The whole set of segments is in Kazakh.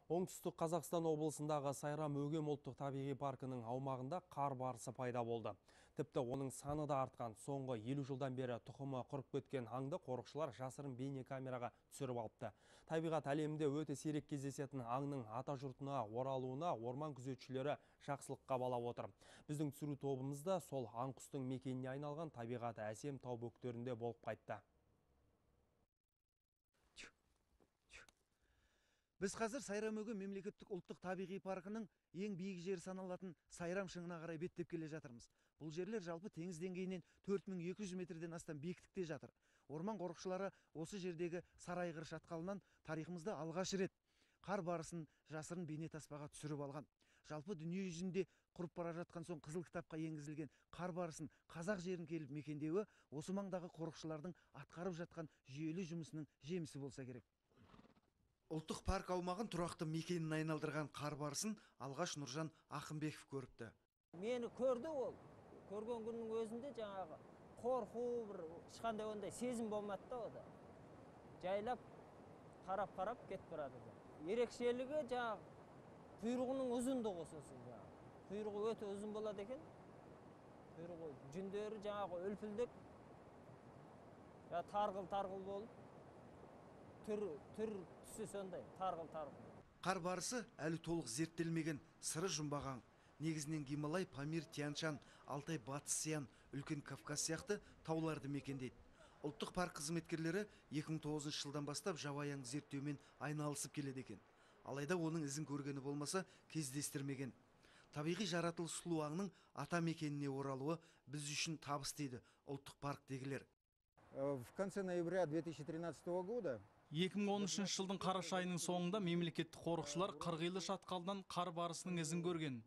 Оңтүстік Қазақстан облысындағы Сайрам Өгем ұлттық табиғи паркінің аумағында қар барысы пайда болды. Тіпті оның саны да артқан. Соңғы 50 жылдан бері тұқымы құрып кеткен аңды қорықшылар жасырын бейнекамераға түсіріп алыпты. Табиғат әлемінде өте сирек кездесетін аңның ата жұртына оралуына орман күзетшілері жақсылыққа балап отыр. Біздің түсіру тобымыз да сол аң құстың мекеніне айналған табиғаты әсем тау бөктерінде болып қайтты. Біз қазір Сайрам Өгем мемлекеттік ұлттық табиғи паркінің ең биік жері саналатын Сайрам шыңына қарай беттеп келе жатырмыз. Бұл жерлер жалпы теңіз деңгейінен 4200 метрден астам биіктікте жатыр. Орман қорықшылары осы жердегі Сарайғыр шатқалынан тарихымызда алғаш рет қар барысын жасырын бейнетаспаға түсіріп алған. Жалпы дүние жүзінде құрып бара жатқан соң қызыл кітапқа енгізілген қар барысын қазақ жерін келіп мекендеуі осы маңдағы қорықшылардың атқарып жатқан жүйелі жұмысының жемісі болса керек. Ұлттық парк аумағын тұрақты мекенін айналдырған қар барысын алғаш Нұржан Ақынбеков көріпті. Мені көрді ол. Көрген күннің өзінде жаңағы қорқу, бір ешқандай ондай сезім болмады да ода. Жайлап қарап-қарап кетіп барады. Ерекшелігі жаңағы құйрығының ұзындығы сосын жаңағы. Құйрығы өте ұзын болады екен. Құйрығы, жүндері жаңағы үлпілдек, тарғыл-тарғыл болып, түр түсі сондай, тарғыл-тарғыл. Қар барысы әлі толық зерттелмеген, сыры жұмбақ аң. Негізінен Гималай, Памир, Тянь-Шань, Алтай, Батыс Сиян, Үлкен Кавказ сияқты тауларды мекендейді. Ұлттық парк қызметкерлері 2009 жылдан бастап жабайы аң зерттеумен айналысып келеді екен. Алайда оның ізін көргені болмаса кездестірмеген. Табиғи жаратылыс сұлу аңның ата мекеніне оралуы біз үшін табыс дейді ұлттық парктегілер. В конце ноября 2013 года 2013 жылдың қараша айының соңында мемлекеттік қорықшылар Қырғилы шатқалынан қар барысының ізін көрген.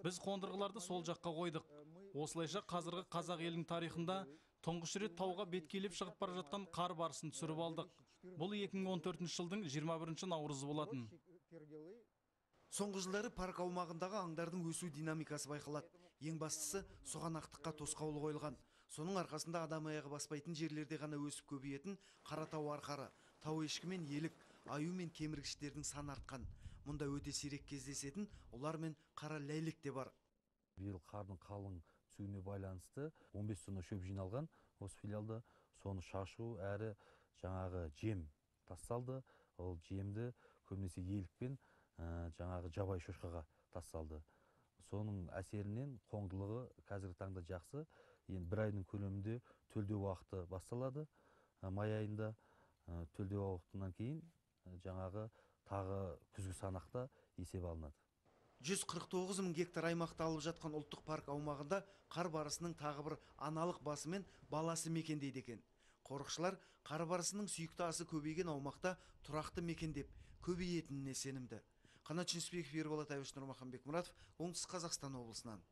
Біз қондырғыларды сол жаққа қойдық. Осылайша қазіргі қазақ елінің тарихында тұңғыш рет тауға беткейлеп шығып бара жатқан қар барысын түсіріп алдық. Бұл 2014 жылдың 21 наурызы болатын. Соңғы жылдары парк аумағындағы аңдардың өсу динамикасы байқалады. Ең бастысы сұғанақтыққа тосқауыл қойылған. Соның арқасында адам аяғы баспайтын жерлерде ғана өсіп көбейетін Қаратау арқары, тау ешкі мен елік, аю мен кеміргіштердің саны артқан. Мұнда өте сирек кездесетін ұлар мен қара ләйлек те бар. Биыл қардың қалың түсуіне байланысты 15 тонна шөп жиналған осы филиалда. Соны шашу әрі жаңағы жем тасталды. Ол жемді көбінесе елік пен жаңағы жабайы шошқаға тасталды. Соның әсерінен қоңдылығы қазіргі таңда жақсы. Енді бір айдың көлемінде төлдеу уақыты басталады. Май айында төлдеу уақытынан кейін жаңағы тағы күзгі санақта есеп алынады. 149 мың гектар аймақты алып жатқан ұлттық парк аумағында қар барысының тағы бір аналық басы мен баласы мекендейді екен. Қорықшылар қар барысының сүйікті асы көбейген аумақта тұрақты мекендеп көбейетініне сенімді. Қанат Жүнісбеков, Ерболат Әбіш, Нұрмахан Бекмұратов, Оңтүстік Қазақстан облысынан.